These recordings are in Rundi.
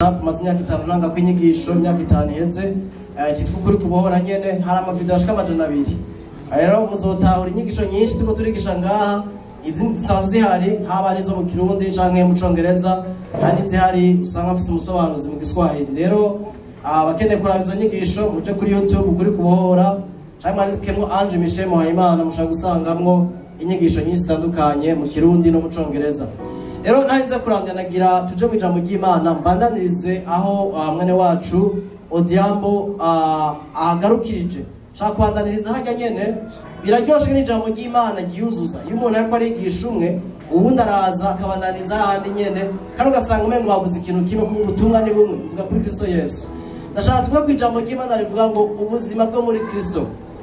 Maze imyaka 5 nanga kwinyigisho, imyaka 5 iheze, cyitwa Ukuri Kubohora nyene. Hari amavideo ashika 200. Rero muzotahura inyigisho nyinshi turiko turigisha ngaha, izindi zisanzwe zihari, haba n'izo mu Kirundi canke mu Congereza, hari n'izihari usanga mfise umusobanuzi mu Giswahili. Rero abakeneye kuraba izo nyigisho, muje kuri YouTube Ukuri Kubohora canke mwandikemwo Ange Michel Muhayimana, mushobora gusangamwo inyigisho nyinshi zitandukanye mu Kirundi no mu Congereza. Rero ntarinze kurandanagira, tuje mu ijambo ry'Imana, mbandanirize aho mwene wacu Odiambo ahagarukirije. Nshaka kubandaniriza harya nyene. Biraryoshe n'ijambo ry'Imana ryuzuza. Iyo umuntu ariko arigisha umwe, uwundi araza akabandaniza ahandi nyene, kandi ugasanga umengo bavuze ikintu kimwe, kuko ubutumwa ni bumwe, buvuga kuri Kristo Yesu. Ndashaka tuvuge ku ijambo ry'Imana rivuga ngo ubuzima bwo muri Kristo,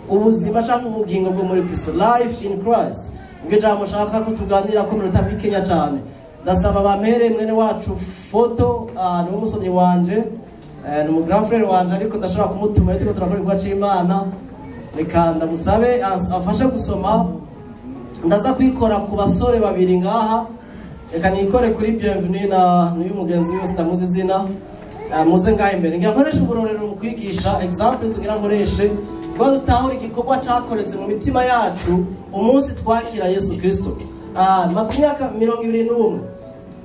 ubuzima canke ubugingo bwo muri Kristo, life in Christ. Niryo jambo nshaka ko tuganira ko minota mikenya cane. Ndasaba bampere mwene wacu foto, ni umusomyi wanje, ni umu grand frère wanje, ariko ndashobora kumutuma iyo turiko turakora igikorwa c'Imana. Reka ndamusabe afashe gusoma. Ndaza kwikora ku basore babiri ngaha. Reka nikore kuri Bienvenue na n'uyu mugenzi wese ndamuzi izina. Muze ngaha imbere. Ngira nkoreshe uburorero mu kwigisha, exemple tugira nkoreshe ngo dutahure igikorwa cakoretse mu mitima yacu umunsi twakira Yesu Kristo. Maze imyaka 21,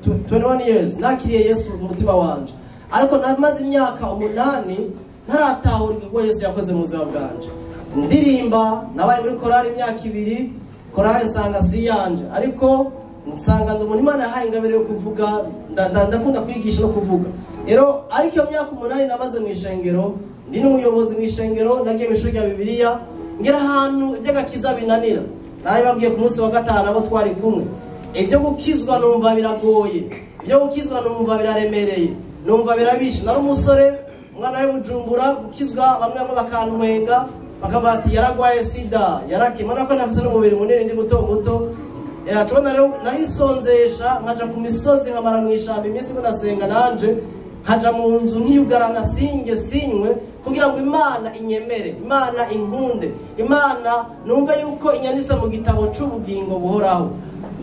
21 years nakiriye Yesu mu mutima wanje, ariko namaze imyaka 8 ntaratahura igikorwa Yesu yakoze mu buzima bwanje. Ndirimba, nabaye muri korali imyaka 2, korali nsanga si yanje, ariko nsanga ndi umuntu Imana yahaye ingabire yo kuvuga, ndakunda kwigisha no kuvuga. Rero ariko iyo myaka 8 namaze mu ishengero, ndi n'umuyobozi mu ishengero, nagiye mu ishuri rya Bibiliya, ngera ahantu iby'agakiza binanira. Narabibabwiye ku munsi wa gatanu abo twari kumwe, ibyo gukizwa numva biragoye, ibyo gukizwa numva biraremereye, numva birabishe. Nari umusore, umwana w'i Bujumbura, gukizwa bamwe bamwe bakantwenga, bakavuga ati yaragwaye sida, yarakimana ko nafise n'umubiri munini, ndi muto muto. Tubona rero narisonzesha, nkaja ku misozi, nkamara mu ishamba iminsi ndiko ndasenga, nanje nkaja mu nzu nkiyugarana, singe sinywe, kugira ngo Imana inyemere, Imana inkunde, Imana numve yuko inyanditse mu gitabo c'ubugingo buhoraho.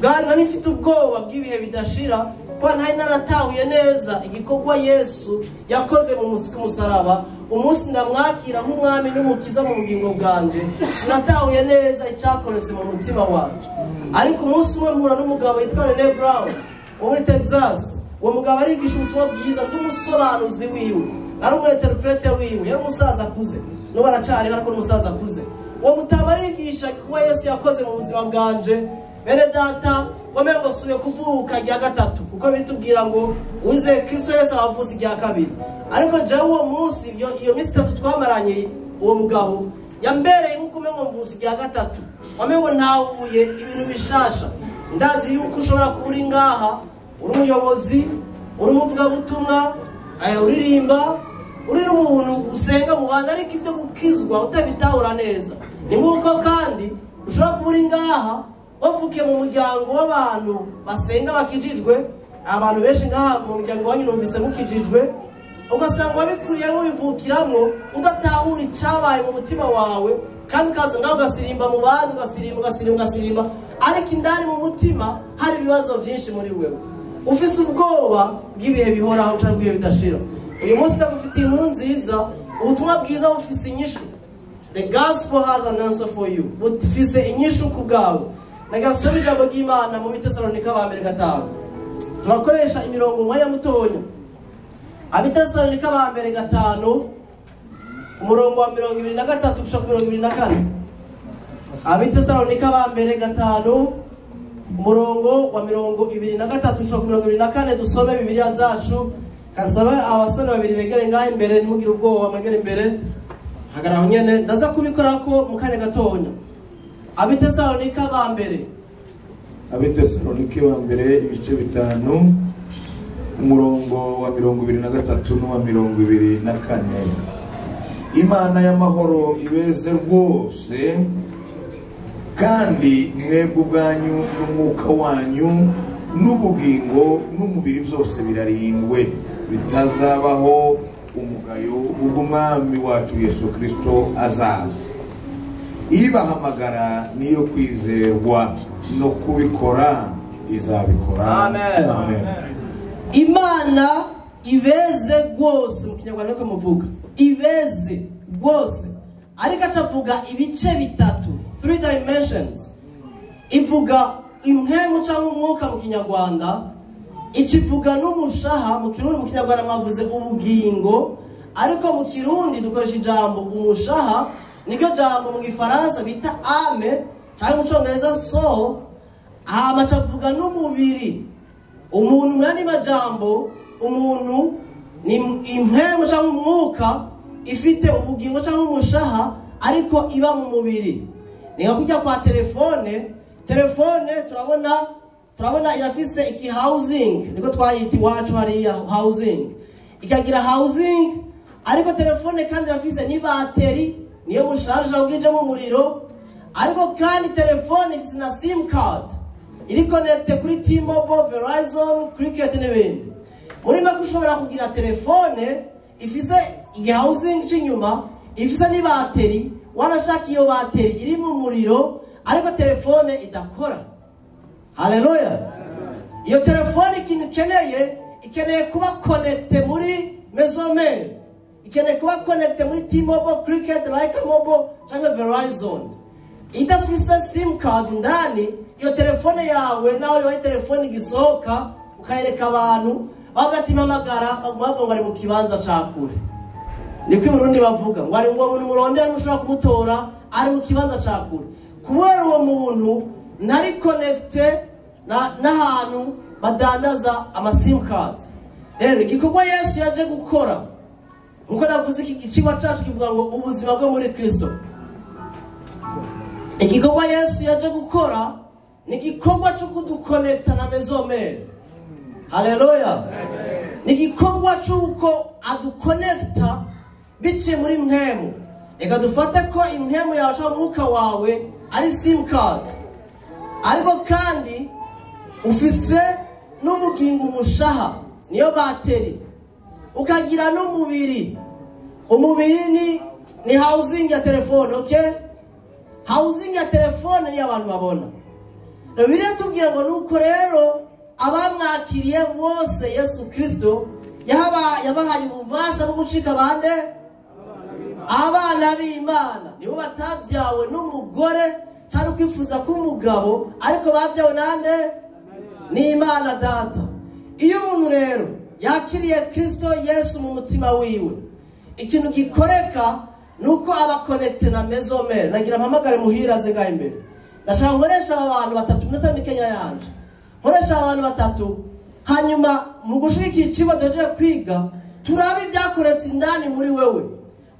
Bwana, nari mfite ubwoba bw'ibihe bidashira, kuko ntari naratahuye neza igikorwa Yesu yakoze mu musaraba. Umunsi ndamwakira nk'umwami n'umukiza mu bugingo bwanje, sinatahuye neza icakoretse mu mutima wanje. Ariko umunsi umwe mpura n'umugabo yitwa Rene Brown wo muri Texas. Uwo mugabo arigisha ubutumwa bwiza, ndi umusobanuzi wiwe, ari umu interprete wiwe, yari umusaza akuze, n'ubu aracariho ariko ni umusaza akuze. Uwo mutama arigisha igikorwa Yesu yakoze mu buzima bwanje. Bene data, wamenye ngo subiye kuvuka rya gatatu, kuko bitubwira ngo uwizeye Kristo Yesu abavuze irya kabiri. Ariko jewe uwo munsi, iyo minsi 3 twamaranye uwo mugabo, yambereye nk'uko umengo mvuze irya gatatu, wamengo ntahuye ibintu bishasha. Ndazi yuko ushobora kuba uri ngaha, uri umuyobozi, uri umuvugabutumwa, uririmba, uri n'umuntu usenga mu bantu, ariko ibyo gukizwa utabitahura neza. Ni nk'uko kandi ushobora kuba uri ngaha wavukiye mu muryango w'abantu basenga bakijijwe, abantu benshi ngaha mu muryango wanyu numvise mukijijwe, ugasanga wabikuriyemo ubivukiramwo, udatahura icabaye mu mutima wawe, kandi ukaza ngaho ugasirimba mu bandi, ugasirimba, ugasirimba, ugasirimba, ariko indani mu mutima hari ibibazo byinshi muri wewe, ufise ubwoba bw'ibihe bihoraho canke bw'ibihe bidashira. Uyu munsi ndagufitiye inkuru nziza, ubutumwa bwiza bufise inyishu. The gospel has an answer for you. Bufise inyishu ku bwawe. Nagasoma ijambo ry'Imana mu Bitesalonika ba mbere 5. Turakoresha imirongo umwanya mutonya. Abitesalonika ba mbere 5, umurongo wa 23 gushika ku 24. Abitesalonika ba mbere 5, umurongo wa 23 gushika ku 24. Dusome Bibiliya zacu. Kansaba abasore babiri begere ngaha imbere, ntimugire ubwoba, mwegere imbere. Hagarara nyene, ndaza kubikora ko mu kanya gatonya. Abitesalonika ba mbere. Abitesalonika ba mbere ibice 5, umurongo wa 23 n'uwa 24. Imana y'amahoro ibeze rwose, kandi mwebwe ubwanyu n'umwuka wanyu n'ubugingo n'umubiri byose birarindwe, bitazabaho umugayo ubwo Umwami wacu Yesu Kristo azaza. Ibahamagara niyo kwizerwa, no kubikora izabikora. Amen. Amen. Imana Ibeze rwose mu Kinyarwanda niko muvuga, ibeze rwose. Ariko acavuga ibice bitatu, three dimensions. Ivuga impwemu cyangwa umwuka mu Kinyarwanda, ikivuga n'umushaha mu Kirundi. Mu Kinyarwanda mwavuze ubugingo, ariko mu Kirundi dukoresha ijambo umushaha, niryo jambo mu Gifaransa bita âme cyangwa mu Cyongereza soul. Hama acavuga n'umubiri. Umuntu, mu yandi majambo, umuntu ni impwemu cyangwa umwuka ifite ubugingo cyangwa umushaha, ariko iba mu mubiri. Ni nka kujya kwa telefone. Telefone turabona irafise iki housing, niko twayita iwacu hariya housing, ikagira housing. Ariko telefone kandi irafise n'ibateri, niyo musharja ugijemo umuriro. Ariko kandi telefone ifise na SIM card iri connecté kuri T-Mobile, Verizon, Cricket n'ibindi. Muri make, ushobora kugira telefone ifise housing c'inyuma, ifise n'ibateri, wanashaka iyo bateri iri mu muriro, ariko telefone idakora. Haleluya! Iyo telefone ikintu ikeneye kuba connecté muri maison mère, ikeneye kuba connecté muri T-Mobile, Cricket, Lyca Mobile cyangwa Verizon. Idafise SIM card indani, iyo telefone yawe, naho yoba telefone igisohoka ukayereka abantu, bavuga ati mpamagara, baguma bavuga ngo ari mu kibanza ca kure. Niko i Burundi bavuga ngo ari ngo muntu murondera mushobora kumutora, ari mu kibanza ca kure, kubera uwo muntu ntari connecté n'ahantu badandaza ama SIM card. Rero igikorwa Yesu yaje gukora, nkuko navuze, iki gicigwa cacu kivuga ngo ubuzima bwo muri Kristo. Igikorwa Yesu yaje gukora ni igikorwa cyo kudukonekita na maison mère. Haleluya! Ni igikorwa cy'uko adukonekita biciye muri mpwemu. Reka dufate ko impwemu yawe cyangwa umwuka wawe ari SIM card, ariko kandi ufise n'ubugingo, umushaha, niyo bateri, ukagira n'umubiri. Umubiri ni housing ya telefone, okay? Housing ya telefone niyo abantu babona. Bibiliya tubwira ngo nuko rero abamwakiriye bose, Yesu Kirisito yabahaye ububasha bwo gucika bande? Abana b'Imana. Nibo batabyawe n'umugore cyangwa kwifuza k'umugabo, ariko babyawe nande? N'Imana Data. Iyo umuntu rero yakiriye Kirisito Yesu mu mutima wiwe, ikintu gikoreka ni uko aba connecté na maison mère. Nagira mpamagare muhira aze ngaha imbere. Ndashaka nkoresha aba bantu batatu, iminota mikenya yanje, nkoresha abantu batatu, hanyuma mu gushigikira ikigo duhejeje kwiga, turabe ibyakoretse indani muri wewe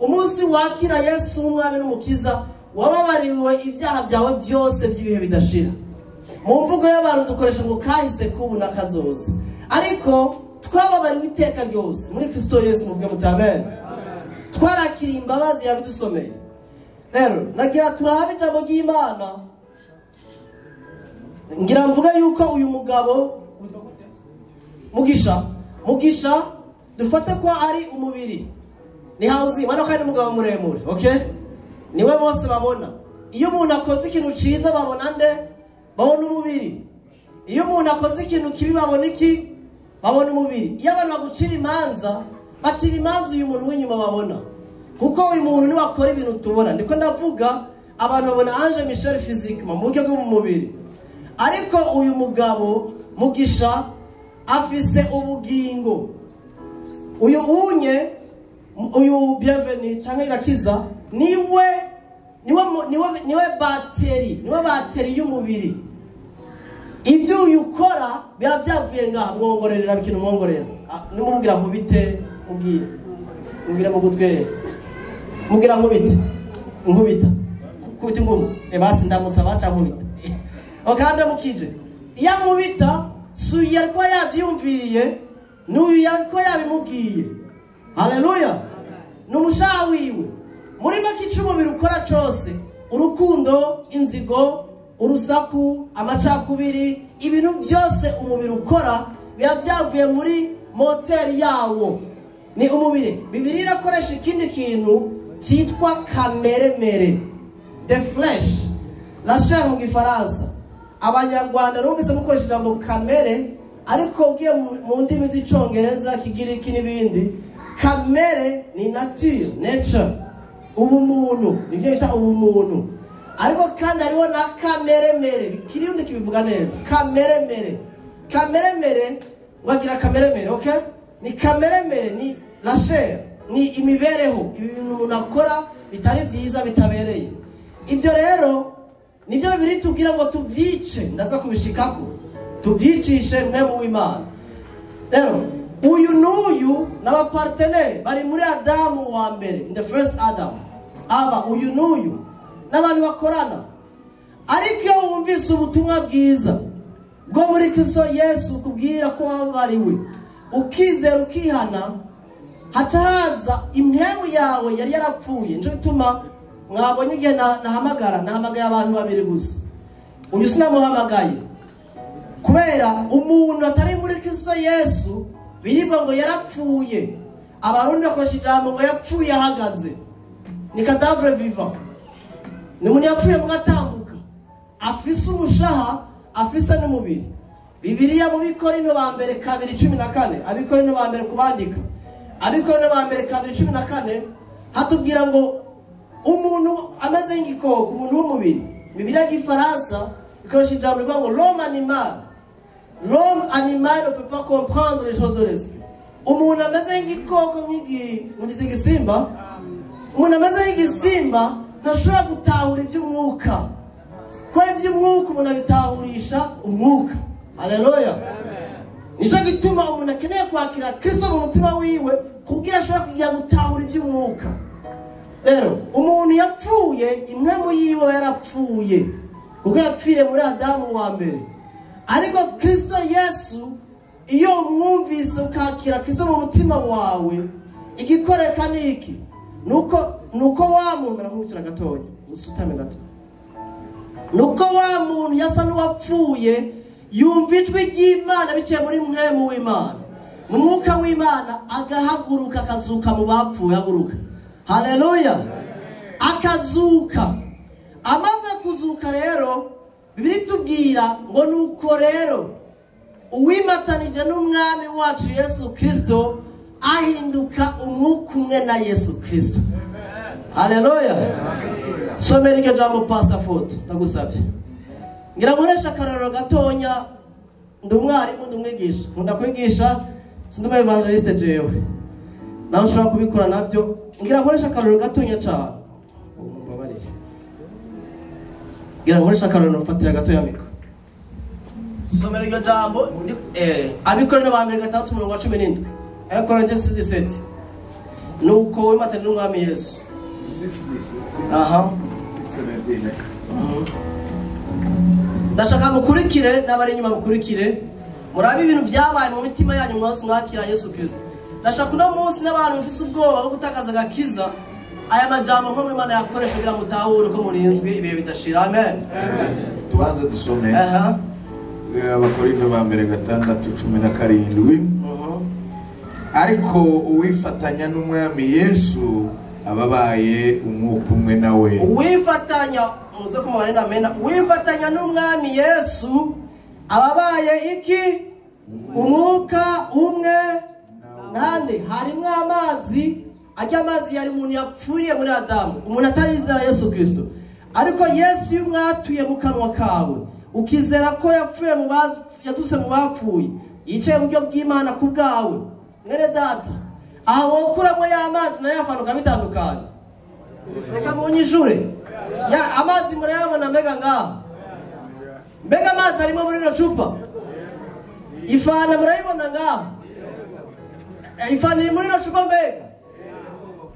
umunsi wakira Yesu nk'Umwami n'Umukiza, wababariwe ibyaha byawe byose by'ibihe bidashira. Mu mvugo y'abantu dukoresha ngo kahise, k'ubu n'akazoza, ariko twababariwe iteka ryose muri Kristo Yesu. Muvuge muti amen. Twarakiriye imbabazi, yabidusomeye. Rero nagira turabe ijambo ry'Imana. Ngira mvuge yuko uyu mugabo Mugisha, Mugisha dufate ko ari umubiri, ni housing ubona ko ari umugabo muremure, okay? Niwe bose babona. Iyo umuntu akoze ikintu ciza babona nde? Babona umubiri. Iyo umuntu akoze ikintu kibi babona iki? Babona umubiri. Iyo abantu bagucira imanza, bacira imanza uyu muntu w'inyuma babona, kuko uyu muntu niwe akora ibintu tubona. Ndiko ndavuga abantu babona Ange Michel physique, mu buryo bwo mu mubiri, ariko uyu mugabo Mugisha afise ubugingo. Uyu unye, uyu Bienvenu cyangwa Irakiza, niwe bateri, niwe bateri y'umubiri. Ibyo uyu ukora biba byavuye ngaha. Mwongorerera ikintu, mwongorera. Nimumubwira nkubite, mubwire, mubwire mu gutwe, mubwira nkubite, nkubita, kubita ingumu. Basi ndamusaba basi nkubita. Kandi mukije iyo amubita, si uyu yari kuba yabyiyumviriye, ni uyu yari kuba yabimubwiye. Haleluya! Ni umushaha wiwe. Muri make, icyo umubiri ukora cyose, urukundo, inzigo, urusaku, amacakubiri, ibintu byose umubiri ukora biba byavuye muri moteri yawo, ni umubiri. Bibiliya irakoresha ikindi kintu cyitwa kameremere, the flesh, la chair mu Gifaransa. Abanyarwanda numvise mukoresha ijambo kamere, Ariko ugiye mu ndimi z'icongereza, kigiriki n'ibindi, kamere ni nature, nature, ubumuntu, nibyo bita ubumuntu. Ariko kandi hariho na kameremere, kirundi kibivuga neza, kameremere. Kameremere, wagira kameremere, okay? Ni kameremere, ni la chair, ni imibereho, ibi bintu umuntu akora bitari byiza, bitabereye. Ibyo rero nibyo bibiri tubwira ngo tubyice, ndaza kubishikako, tubyicishe mpemu w'Imana. Rero uyu n'uyu n'abaparteneri bari muri Adamu wa mbere, in the first Adam. Aba uyu n'uyu n'abantu bakorana. Ariko iyo wumvise ubutumwa bwiza bwo muri Kristo Yesu kubwira ko wababariwe, ukizera ukihana, haca haza impemu yawe yari yarapfuye. Nico gituma mwabonye igihe nahamagara, nahamagaye abantu babiri gusa. Uyu sinamuhamagaye kubera umuntu atari muri Kristo Yesu birivuga ngo yarapfuye. Abarundi bakoresha ijambo ngo yapfuye ahagaze, ni cadavre vivant, ni umuntu yapfuye mugatambuka, afise umushaha, afise n'umubiri. Bibiliya mu Bikorinto ba mbere 2:14, Abikorinto ba mbere kubandika, Abikorinto ba mbere 2:14 hatubwira ngo umuntu ameze nk'igikoko, umuntu w'umubiri. Bibiliya y'igifaransa ikoresha ijambo rivuga ngo l'homme animal. L'homme animal ne peut pas comprendre les choses de l'esprit. Umuntu ameze nk'igikoko, nk'igisimba, umuntu ameze nk'igisimba ntashobora gutahura iby'umwuka. Ko iby'umwuka umuntu abitahurisha umwuka. Haleluya. Nico gituma umuntu akeneye kwakira Kristo mu mutima wiwe kugira ashobore kugira gutahura iby'umwuka. Rero umuntu yapfuye, impemu yiwe yarapfuye, kuko yapfiriye muri Adamu wa mbere. Ariko Kristo Yesu iyo umwumvise ukakira Kristo mu mutima wawe, igikoreka ni iki? Nuko wa muntu aramwukira gatonya, usutame gato. Nuko wa muntu yasa n'uwapfuye yumva ijwi ry'Imana biciye muri mpemu w'Imana, mu mwuka w'Imana, agahaguruka akazuka mu bapfuye. Haguruka, haleluya, akazuka. Amaze kuzuka rero, Bibiliya itubwira ngo nuko rero uwimatanije n'umwami wacu Yesu Kristo ahinduka umwuka umwe na Yesu Kristo. Haleluya. Somera iryo jambo Pastor Ford, ndagusabye. Ngira nkoresha akarorero gatonya, ndi umwarimu, ndi umwigisha, nkunda kwigisha, sindi umu evangeliste jewe, nawe ushobora kubikora navyo. Ngira nkoresha akarorero gatonya cane, mumbabarire. Ngira nkoresha akarorero, mfatira gatoya micro. Somera iryo jambo, Abikorinto ba mbere 6:17, Corinthiens 6:17. Nuko wimatana n'umwami Yesu. Aha. Ndashaka mukurikire n'abari inyuma mukurikire, murabe ibintu byabaye mu mitima yanyu mwese mwakira Yesu Kristo. Ndashaka uno munsi n'abantu mufise ubwoba bwo gutakaza agakiza, aya majambo nko Imana yakoresha kugira mutahure ko murinzwe ibihe bidashira. Amen. Tubanze dusome. Abakorinto ba mbere 6:17. Ariko uwifatanya n'umwami Yesu ababaye umwuka umwe nawe. Uwifatanya, muze kumubare na mena, uwifatanya n'umwami Yesu ababaye iki? Umwuka umwe nande. Harimwo amazi, ajya amazi yari umuntu yapfuriye muri Adamu, umuntu atarizera Yesu Kristo. Ariko Yesu iyo umwatuye mu kanwa kawe, ukizera ko yapfuye mu yaduse mu bapfuye, yicaye mu buryo bw'Imana ku bwawe, mwene data, aha wokuramo ya mazi nayo afanuka bitandukanye. Reka munyishure. Ya amazi murayabona mbega ngaha? Mbega amazi arimo muri rino cupa? Ifana murayibona ngaha? Ifana iri muri rino cupa mbega?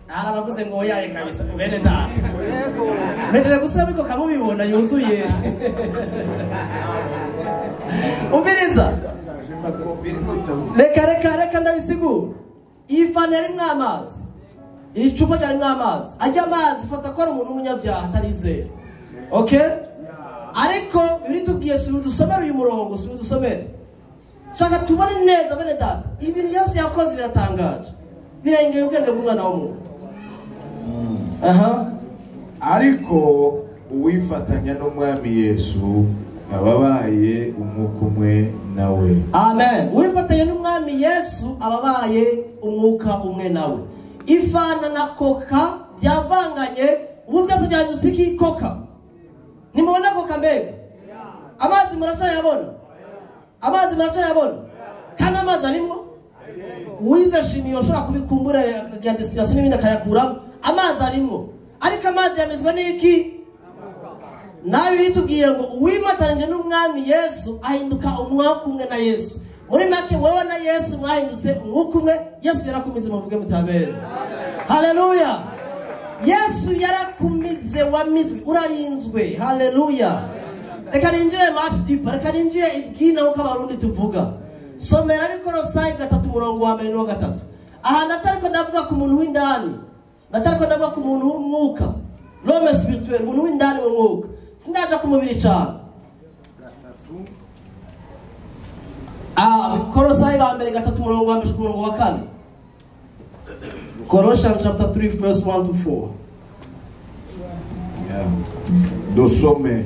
Arabavuze ngo oya kabisa bene data. Mpejeje gusubiramo iko kamubibona yuzuye. Umviriza. Reka reka reka ndabisigura. Iyi fanta yarimwo amazi, iri cupa ryarimwo amazi, ajya amazi fata ko ari umuntu w'umunyabyaha atarizera. Okay? Ariko biri tubwiye subira dusomere uyu murongo, subira dusomere. Shaka tubone neza bene data, ibintu Yesu yakoze biratangaje, birengeye ubwenge bw'umwana w'umuntu. Aha. Ariko uwifatanya n'umwami Yesu Ababaye umwuka umwe nawe. Amen. Uwifatanya n'umwami Yesu ababaye umwuka umwe nawe. Ifana na koka byavanganye, ubu byose byahindutse iki? Koka. Nimubona koka mbega? Amazi muracayabona? Amazi muracayabona? Kandi amazi arimwo? Uwize shimi yoshobora kubikumbura ya distillation n'ibindi akayakuramo. Amazi arimwo. Ariko amazi yamizwe n'iki? Nawe bitubwiye ngo uwimatanije n'umwami Yesu ahinduka umwuka umwe na Yesu. Muri make wewe na Yesu mwahindutse umwuka umwe. Yesu yarakumize, muvuge mutabere. Haleluya. Yesu yarakumize, wamizwe, urarinzwe. Haleluya. Reka ninjire much deeper, reka ninjire ibwina nkuko abarundi tuvuga. Somera Abikorosayi 3 umurongo wa 1 n'uwa 3. Aha ndacariko ndavuga ku muntu w'indani, ndacariko ndavuga ku muntu w'umwuka, l'homme spirituel, umuntu w'indani mu mwuka. Sindaja ku mubiri cyane. Abikorosayi ba mbere 3 umurongo wa 1 umurongo wa 4. Colossians chapter 3 verse 1 to 4. Yeah. Dusome.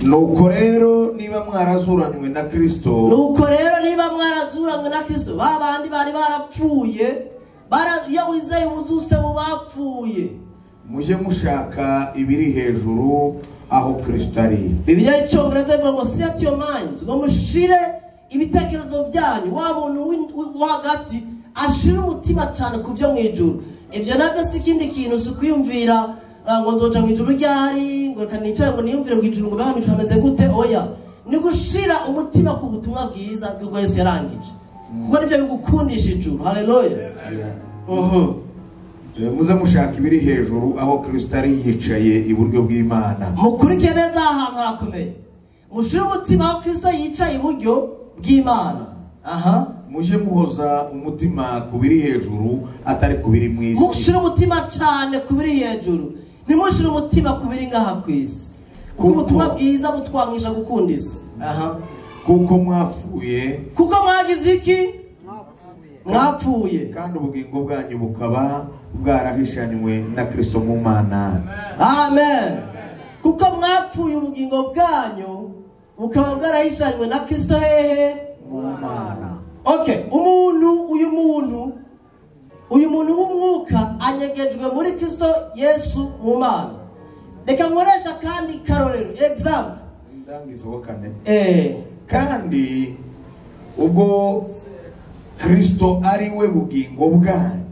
Nuko rero niba mwarazuranywe na Kristo, nuko rero niba mwarazuranywe na Kristo, ba bandi bari barapfuye, iyo wizeye ubuzutse mu bapfuye, mujye mushaka ibiri hejuru aho Kristo ari. Bibiliya y'icyongereza ivuga ngo set your minds, ngo mushire ibitekerezo byanyu, wa muntu wo hagati ashire umutima cyane ku byo mu ijuru. Ibyo nabyo si ikindi kintu, si ukwiyumvira ngo nzoja mu ijuru ryari, ngo reka nicare ngo niyumvire ngo ijuru ngo mbega mu ijuru hameze gute. Oya, ni gushira umutima ku butumwa bwiza bw'ubwo Yesu yarangije, kuko nibyo bigukundisha ijuru. Haleluya. Muze mushaka ibiri hejuru aho Kristo ari yicaye iburyo bw'Imana. Mukurike neza, ahantu harakomeye. Mushire umutima aho Kristo yicaye iburyo bw'Imana. Aha. Mujye muhoza umutima ku biri hejuru atari ku biri mu isi. Mushire umutima cyane ku biri hejuru, ntimushire umutima ku biri ngaha ku isi, kuko ubutumwa bwiza butwangisha gukunda isi. Aha. Kuko mwapfuye, kuko mwagize iki? Mwapfuye, kandi ubugingo bwanyu bukaba bwarahishanywe na Kristo mu Mana. Amen. Kuko mwapfuye, ubugingo bwanyu bukaba bwarahishanywe na Kristo hehe? Mu Mana. Okay, umuntu uyu muntu w'umwuka anyegejwe muri Kristo Yesu mu Mana. Reka nkoresha kandi karorero, example. Ndangizo wa 4. Kandi ubwo Kristo ari we bugingo bwanyu,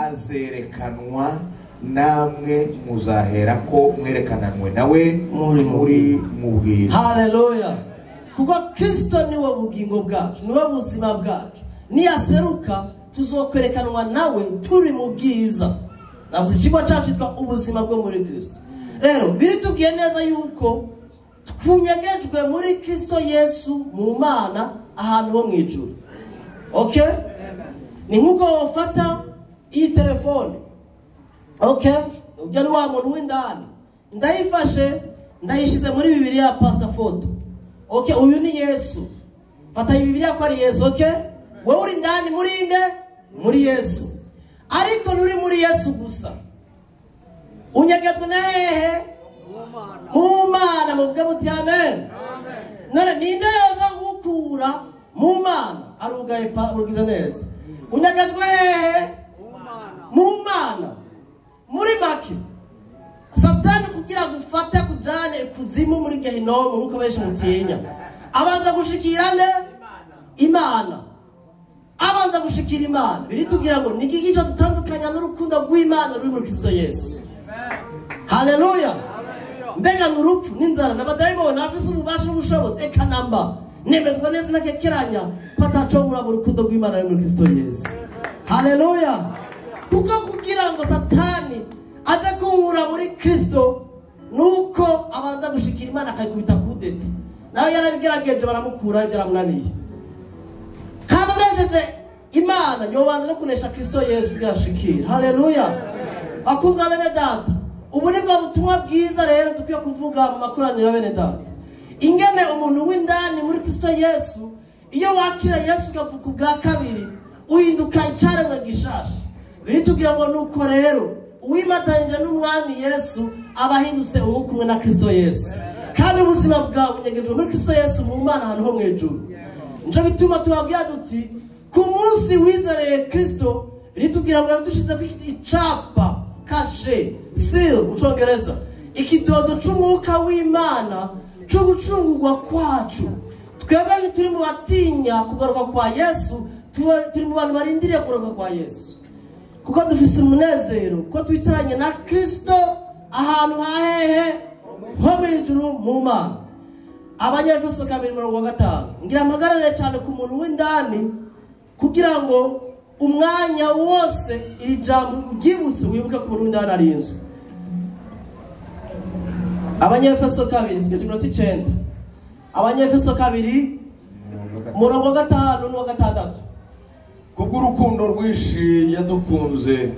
azerekanwa namwe muzahera ko mwerekananwe nawe muri mu bwiza. Haleluya. Kuko Kristo niwe bugingo bwacu, niwe buzima bwacu. Niyaseruka tuzokwerekanwa nawe turi mu bwiza. Navuze ikigo cyacu cyitwa ubuzima bwo muri Kristo. Rero biritubwiye neza yuko twunyegejwe muri Kristo Yesu mu Mana ahantu ho mu ijuru. Okay? Ni nkuko wafata iyi telefone. Okay? Ujya ni wa muntu w'indani. Ndayifashe ndayishize muri Bibiliya ya Pastor Photo. Okay, uyu ni Yesu. Fata iyi Bibiliya ko ari Yesu, okay? Wewe uri ndani muri inde? Muri Yesu. Ariko nturi muri Yesu gusa. Unyegejwe na hehe? Mu Mana. Muvuge muti amen. None ninde yoza gukura mu Mana? Arugaye pa urugize neza. Unyegejwe hehe? Mu Mana. Muri make Satani kugira gufata kujane ikuzimu muri Gehinomu nkuko benshi mutinya, abanza gushikira nde? Imana. Abanza gushikira Imana. Biritubwira ngo niki gico dutandukanya n'urukundo rw'Imana ruri muri Kristo Yesu. Haleluya. Mbega n'urupfu n'inzara n'abadayimoni afise ububasha n'ubushobozi, eka namba nemezwa neza nakekeranya ko atacobura mu rukundo rw'Imana ruri muri Kristo Yesu. Haleluya. Kuko kugira ngo Satani aze kunkura muri Kristo nuko abanza gushikira Imana akayikubita kudeta. Nawe yarabigerageje baramukura, byaramunaniye. Kandi anesheje Imana yobanza no kunesha Kristo Yesu kugira ashikire. Haleluya. Akundwa bene data, ubu ni bwa butumwa bwiza rero dukwiye kuvuga mu makoraniro bene data. Ingene umuntu w'indani muri Kristo Yesu, iyo wakira Yesu ukavuka ubwa kabiri, uhinduka icaremwe gishasha. Biritubwira ngo nuko rero uwimatanyije n'umwami Yesu abahindutse umwuka umwe na Kristo Yesu. Kandi ubuzima bwawe bunyegejwe muri Kristo Yesu mu Mana ahantu ho mu ijuru. Nico gituma tubabwira duti ku munsi wizereye Kristo ritubwira ngo yadushizeko icapa, kashe, seal mu Congereza, ikidodo c'umwuka w'Imana co gucungurwa kwacu. Twebwe ntituri mu batinya kugaruka kwa Yesu, turi mu bantu barindiriye kugaruka kwa Yesu, kuko dufise umunezero ko twicaranye na Kristo ahantu hahehe ho mu ijuru mu Mana. Abanyefeso 2:5. Ngira mpagarare cyane ku muntu w'indani kugira ngo umwanya wose iri jambo uryibutse, wibuke ko umuntu w'indani ari inzu. Abanyefeso 2 sigaje iminota 9. Abanyefeso 2 umurongo wa 5 n'uwa 6. Kubw'urukundo rwinshi yadukunze,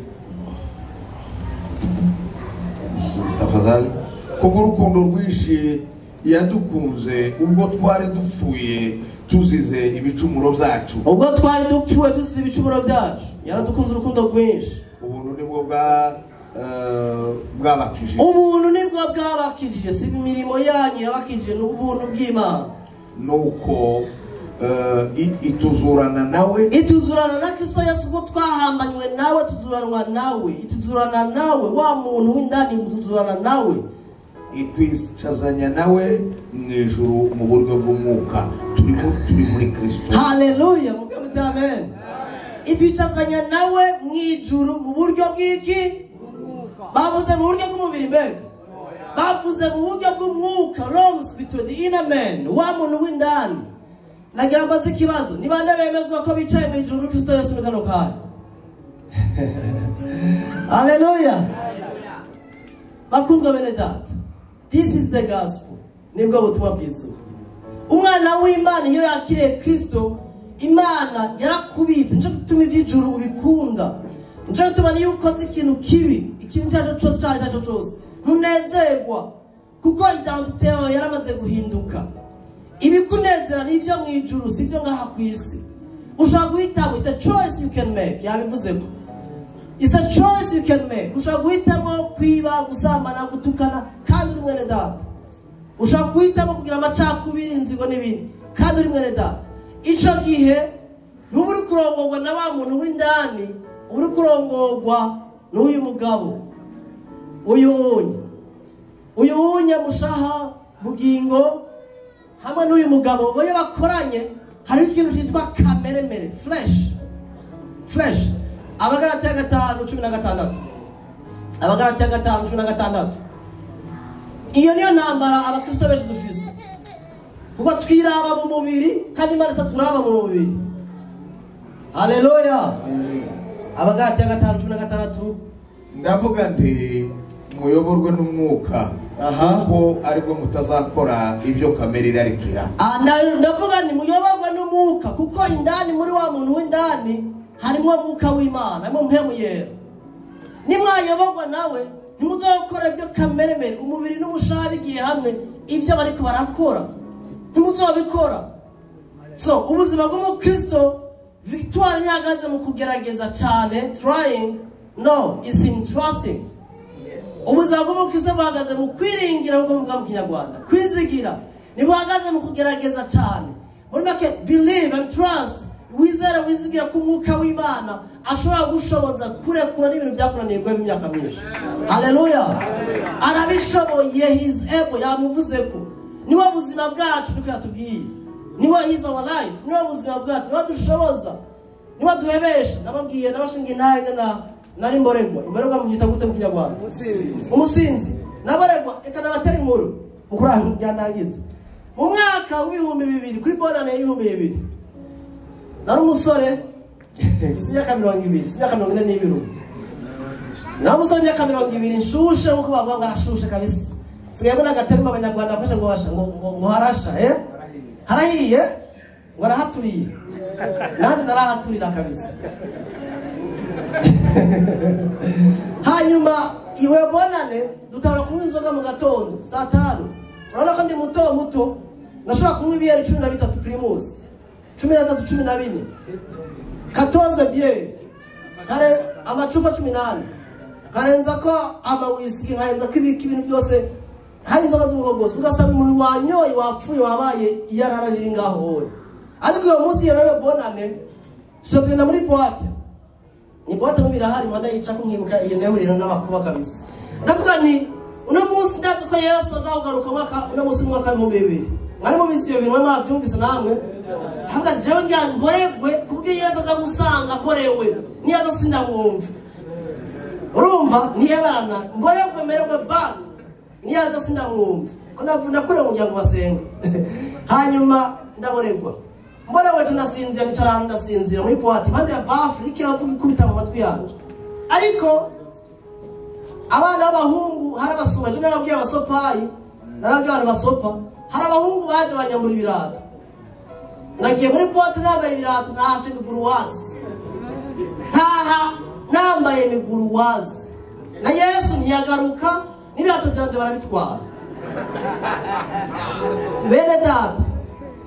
tafadhali, kubw'urukundo rwinshi yadukunze ubwo twari dupfuye tuzize ibicumuro byacu. Ubwo twari dupfuye tuzize ibicumuro byacu, yaradukunze urukundo rwinshi. Ubuntu nibwo bwabakijije. Ubuntu nibwo bwabakijije, si imirimo yanyu yabakijije, ni ubuntu bw'Imana. Nuko ituzurana nawe, ituzurana na Kristo Yesu, ubwo twahambanywe nawe tuzuranwa nawe, ituzurana nawe, wa muntu w'indani tuzurana nawe, itwicazanya nawe mu ijuru mu buryo bw'umwuka. Turi muri Kristo. Haleluya, muvuge muti amen. Itwicazanya nawe mu ijuru mu buryo bw'iki? Bavuze mu buryo bw'umubiri mbega, bavuze mu buryo bw'umwuka, realms between the inner man, wa muntu w'indani. Nagira mbaze ikibazo, ni bande bemezwa ko bicaye mu ijuru muri Kristo Yesu muri kano kanya? Haleluya. Bakundwa bene data, this is the gospel, nibwo butumwa bwiza. Umwana w'Imana iyo yakiriye Kristo, Imana yarakubitse. Nico gituma iby'ijuru ubikunda. Nico gituma niyo ukoze ikintu kibi, ikintu icyo ari cyo cyose, icyo ari cyo cyose, ntunezerwa, kuko identite yawe yaramaze guhinduka. Ibikunezera ni ibyo mu ijuru, si ibyo ngaha ku isi. Ushobora guhitamo, it's a choice you can make. Yabivuze ko it's a choice you can make. Ushobora guhitamo kwiba, gusambana, gutukana, kandi uri mwene data. Ushobora guhitamo kugira amacakubiri, inzigo n'ibindi, kandi uri mwene data. Ico gihe ntuba uri kurongorwa na wa muntu w'indani, uba uri kurongorwa n'uyu mugabo, uyu unye, uyu unye mushaha bugingo hamwe n'uyu mugabo. Iyo bakoranye hariho ikintu cyitwa kameremere, flesh, flesh. Abagalatiya 5:16. Abagalatiya 5:16. Iyo niyo ntambara abakristo benshi dufise, kuko twiraba mu mubiri kandi Imana itaturaba mu mubiri. Haleluya. Abagalatiya 5:16. Ndavuga nti muyoborwe n'umwuka, kuko aribwo mutazakora ibyo kamere irarikira. Ndavuga nti muyoborwe n'umwuka, kuko indani muri wa muntu w'indani harimo umwuka w'Imana, harimo mpemu yera. Nimwayoborwa nawe ntimuzokora ibyo kameremere, umubiri n'umushaha bigiye hamwe, ibyo bariko barakora ntimuzobikora. So ubuzima bw'umukristo, victoire ntihagaze mu kugerageza cyane, trying, no, it's in trusting. Ubuzima bw'umukristo buhagaze mu kwiringira, nk'uko muvuga mu Kinyarwanda, kwizigira. Ntibuhagaze mu kugerageza cyane. Muri make, believe and trust, wizere, wizigira ko umwuka w'Imana ashobora gushoboza kurekura n'ibintu byakunaniye guheba imyaka myinshi. Haleluya. Arabishoboye, he is able, yamuvuze ko niwe buzima bwacu, niko yatubwiye. Niwe, he is our life, niwe buzima bwacu, niwe dushoboza, niwe duhebesha. Nababwiye nabashinga intahe na nari mboregwa. Imboregwa mubyita gute mu Kinyarwanda? Umusinzi. Nabaregwa, reka nabatera inkuru mukuri byandangiza. Mu mwaka w'ibihumbi bibiri kuri bonane y'ibihumbi bibiri, nari umusore mfise imyaka 20, mfise imyaka 42. Nari umusore w'imyaka 20 nshushe, nkuko bavuga ngo arashushe kabisa. Sigaye mbona agaterima abanyarwanda bafashe ngo basha, ngo harasha, Harahiye, ngo arahaturiye. Nanjye narahaturira kabisa. Hanyuma iwe bonane dutangura kunywa inzoga mu gatondo saa 5. Urabona ko ndi muto muto, nashobora kunywa ibiyeri 13 Primus, 13, 14, 14 biere, kare amacupa 18, nkarenza ko amawisiki, nkarenza ko ibiki, ibintu byose. Hari inzoga z'ubwoko bwose, ugasanga umuntu wanyoye wapfuye wabaye iyarara riri ngaho wowe. Ariko uyo munsi rero bonane tuca tugenda muri boîte. Ni boîte mu birahari mpanda yicako nkibuka iyo nehuriro n'abakuba kabisa. Ndavuga nti uno munsi ndazi ko Yesu azawugaruka umwaka uno munsi umwaka w'ibihumbi bibiri. Mwari mubizi ibyo bintu mwabyumvise namwe? Ndavuga jewe ngira ngoregwe kubwo Yesu aza gusanga akorewe. Niyo aza sindamwumva. Urumva niyebana ngoregwe mererwe bad. Niyo aza sindamwumva. Ko nakorewe umuryango basenga. Hanyuma ndaboregwa. Mbona wacu ndasinzira nicara ahantu ndasinzira muri boîte impande ya bafu iriko iravuga ikubita mu matwi yanje. Ariko abana b'abahungu hari abasuma, ejo narababwiye abasopayi, narababwiye abantu basopa, hari abahungu baje banyambura ibirato. Nagiye muri boîte nambaye ibirato ntashe miguruwazi. Ntaha nambaye miguruwazi. Na Yesu ntiyagaruka n'ibirato byanje barabitwara. Bene data,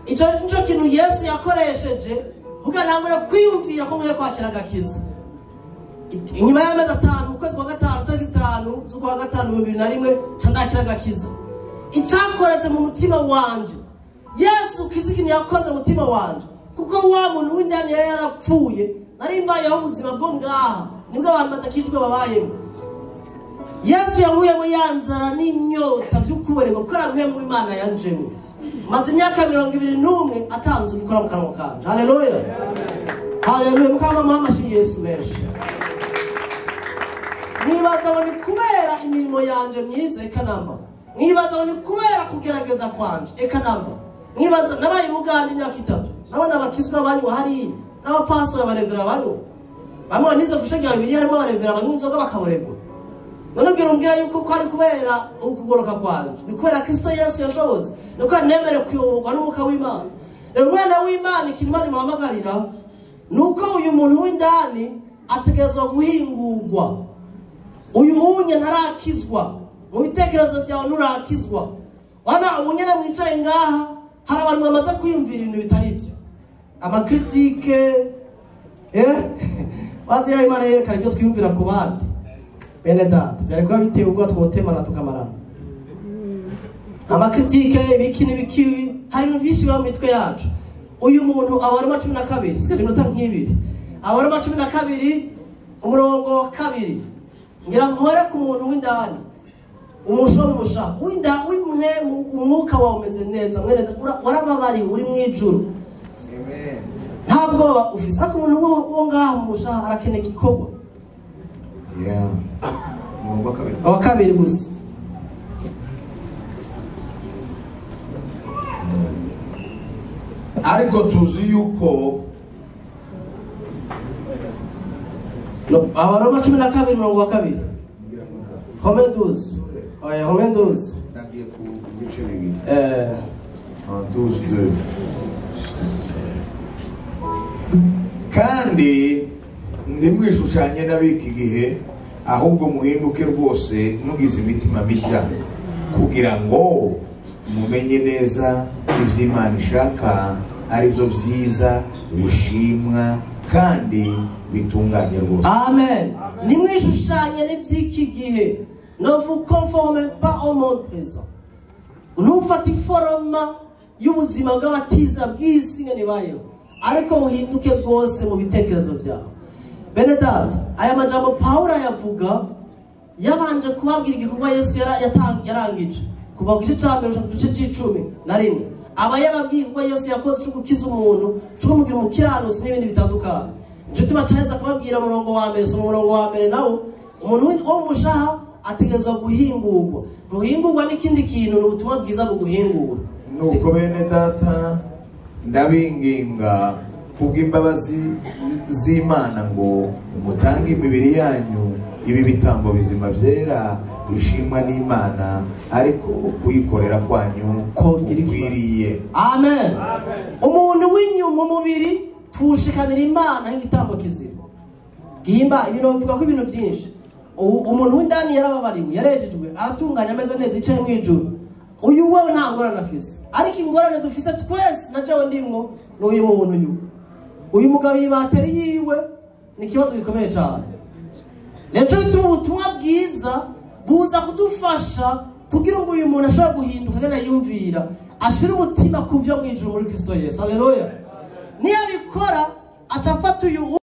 ico nico kintu Yesu yakoresheje kugira ntangure kwiyumvira ko nkwiye kwakira agakiza. Inyuma y'amezi atanu, ukwezi kwa gatanu, tariki 5 z'ukwa gatanu 2001, nca ndakira agakiza. Icakoretse mu mutima wanje, Yesu Kristo ikintu yakoze mu mutima wanje, kuko wa muntu w'indani yari yarapfuye, nari mbayeho ubuzima bwo ngaha, nibwo abantu badakijwe babayemo. Yesu yankuyemo ya nzara n'inyota vy'ukubererwa, kuko yarankuyemo Imana yanjemo. Maze imyaka 21 atanze gukora mu kanwa kanje. Haleluya. Haleluya. Mukama muha amashyi Yesu menshi. Mwibaza ngo ni kubera imirimo yanje myiza eka namba. Mwibaza ngo ni kubera kugerageza kwanje eka namba. Mwibaza nabaye Buganda imyaka 3. Nabona abakizwa banywa hariya, n'abapastori abarevera banywa. Bamwe banize gushegera Bibiliya harimo abarevera banywa inzoga bakaboregwa. None ubwira umbwira yuko ko ari kubera ukugoroka kwanje. Ni kubera Kristo Yesu yashobotse. Ni kubera nemere kuyoborwa n'umwuka w'Imana. Rero umwana w'Imana ikintu Imana imuhamagarira nuko uyu muntu w'indani ategerezwa guhingurwa. Uyu munye ntarakizwa. Mu bitekerezo byawe nturakizwa. Wana umunyene mwicaye ngaha hari abantu bamaze kwiyumvira ibintu bitari byo. Amakritike bazi ya Imana yerekana ibyo twiyumvira ku bandi. Bene data byari kuba biteye ubwoba twotemana tukamarana. Amakritike ibiki n'ibiki hari ibintu byinshi biba mu mitwe yacu. Uyu muntu Abaroma 12 sigaje iminota nk'ibiri. Abaroma 12 umurongo 2 ngira nkore ku muntu w'indani. Umusho musha winda wimwe umwuka wawe umeze neza mwene warababari uri mwijuru. Amen. Ntabwo ufise ariko umuntu wo ngaha musha arakeneye igikorwa. Yeah. Umurongo wa kabiri. Wa kabiri gusa. Ariko tuzi yuko Abaroma 12 umurongo wa kabiri. Romains 12. Oya, Romains 12. Nagiye ku bice bibiri. 12:2. Kandi ndimwishushanye n'abiki gihe, ahubwo muhinduke rwose mugize imitima mishya, kugira ngo mumenye neza iby'Imana ishaka ari byo byiza bishimwa kandi bitunganye rwose. Amen. Nimwishushanye n'iby'iki gihe. Ne vous conformez pas au monde présent. Ntufate iforoma y'ubuzima bw'abatiza bw'isi ngene ibayeho, ariko uhinduke rwose mu bitekerezo byawe. Bene data, aya majambo Pawulo ayavuga yabanje kubabwira igikorwa Yesu yarangije kuva ku gice cya mbere gushika ku gice c'icumi na rimwe. Aba yababwiye igikorwa Yesu yakoze cyo gukiza umuntu, cyo kumugira umukiranutsi n'ibindi bitandukanye. Nico gituma caheza kubabwira umurongo wa mbere, soma umurongo wa mbere nawo, umuntu wo mu mushaha ategerezwa guhingurwa. Ruhingurwa n'ikindi kintu, ni ubutumwa bwiza buguhingura. Nuko bene data ndabinginga kubw'imbabazi z'Imana ngo mutange imibiri yanyu ibi bitambo bizima byera bishimwa n'Imana, ariko kuyikorera kwanyu kukwiriye. Amen. Umuntu w'inyuma umubiri tuwushikanira Imana nk'igitambo kizima gihimba. Ibintu bivuga ko ibintu byinshi. Umuntu w'indani yarababariwe, yarejejwe, aratunganya, ameze neza, yicaye mu ijuru. Uyu wewe nta ngorane afise, ariko ingorane dufise twese na jewe ndimwo ni uyu muntu uyu. Uyu mugabo yibateri yiwe ni ikibazo gikomeye cyane. Rero gituma ubutumwa bwiza buza kudufasha Kugira ngo uyu muntu ashobore guhinduka ngene yiyumvira, ashire umutima ku byo mu ijuru muri Kristo Yesu. Haleluya. Niyabikora aca afata uyu